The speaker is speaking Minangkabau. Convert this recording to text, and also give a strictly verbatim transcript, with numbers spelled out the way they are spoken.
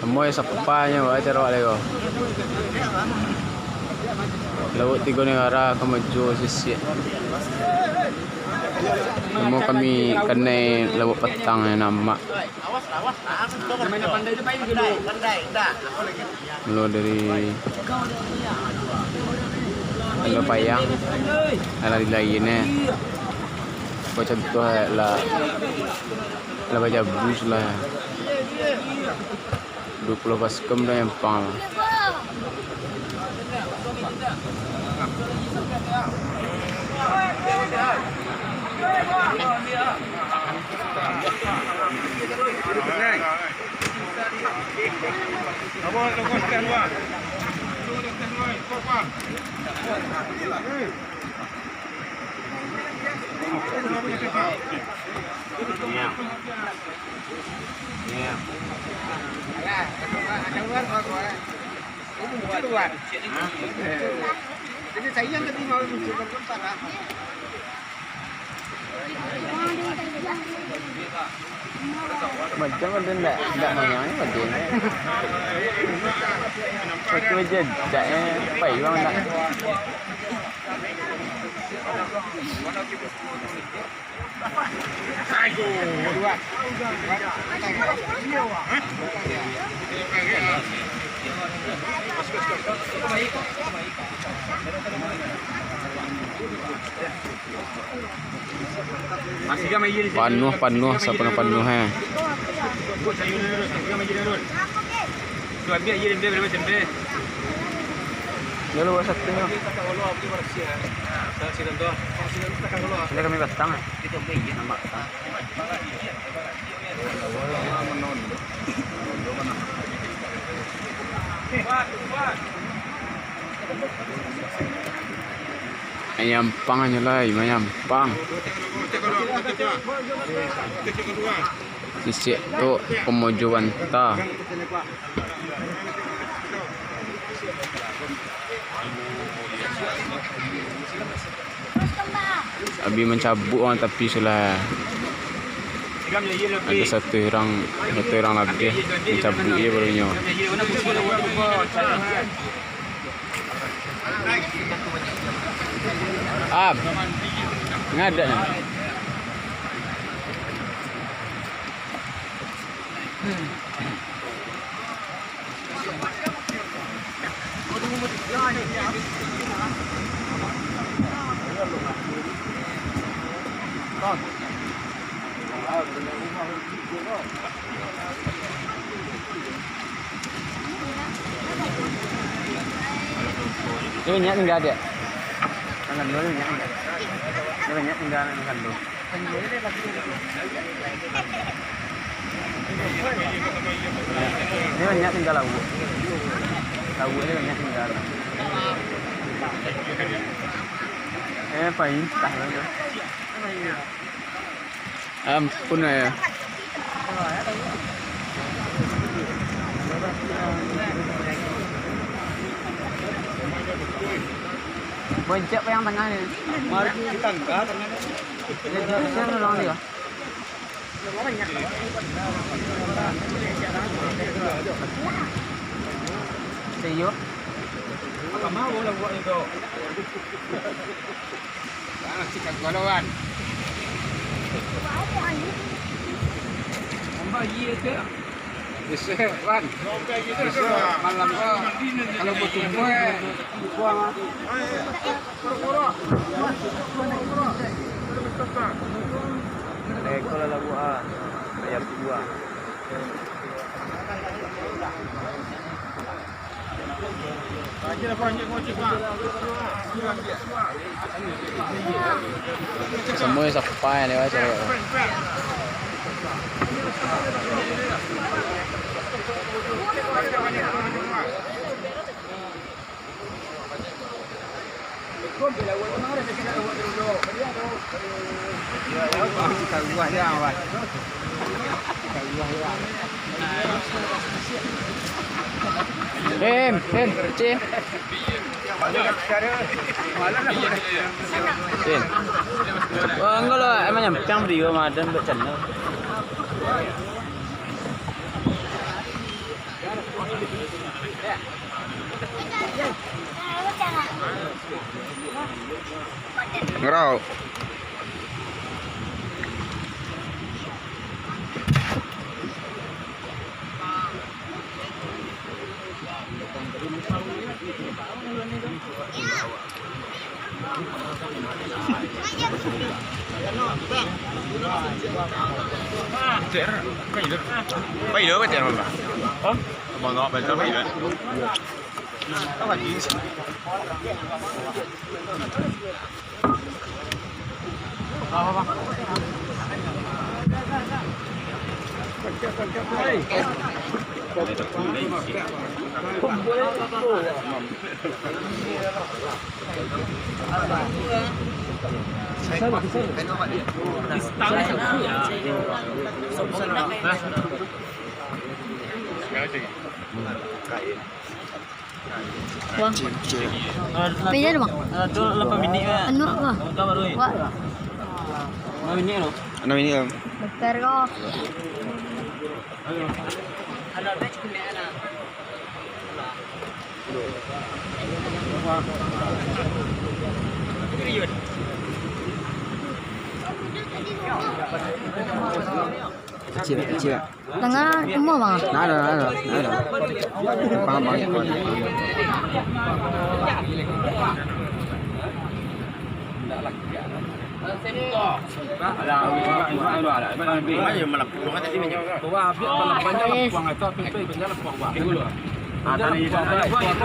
Amuah sapanyo, ba caro awak lai ko. Lauak Tigo Negara ka maju sisiak. Amuah kami kanai lauak patang nan amak. Mulo dari Tando Payang, alah di lain, eh. Macam tu lah, lah bajabu sudah. Duo puluah baskom dah nyampang. Macam ada ndak, ndak manyang ni macam ni. Pakai baju dak, eh, pai bang dak. Panuah, panuah, sapanuah-panuah, eh. Sudah kami batang, eh. Manyampang nyo lai, manyampang. Sisiak tu pamojo banta. Abi mancabuk urang tapi sudah. Ado satu urang, satu urang labiah mancabuk je baru nyo. Ab, ngadak ni. Ini minyak tinggal, Dek. Tangan dulu minyak tinggal. Ini minyak tinggal, tangan dulu. Ini banyak tinggal lauak. Lauak ni banyak tinggal. Eh, paintah lah tu. Ampun, eh. Boncak yang tengah ni. Mari kita angkat tengah ni. Dia, dia, dia nolong dia. Serius? Apa mau lah buat itu? Ah, cik aku lawan. Tambah iya tu. Bisa, Wan. Bisa, malam ko, kalau bertumbuh, eh, buang, ah. Eh, kalau lagu, ah, bayar dua. Semua sapai ni, wah, cewek. Dim, Dim, Cin. Cin. Oh, enggak lah, emangnya piang beri Ramadan buat channel. Ngerau. Pai lo, pai lo, pai lo. Hah? Abang nak baca, pai lo. Wah. Cik, cik. Pinjam, Bang. Ado lapan minit, Bang. Anu apa? Wak. Lapan minit lo. Lapan minit lo. Bakar ko. Kecil, kecil. Tangah rumah, Bang? Ndak ado, ndak ado, ndak ado. Paham, paham, paham.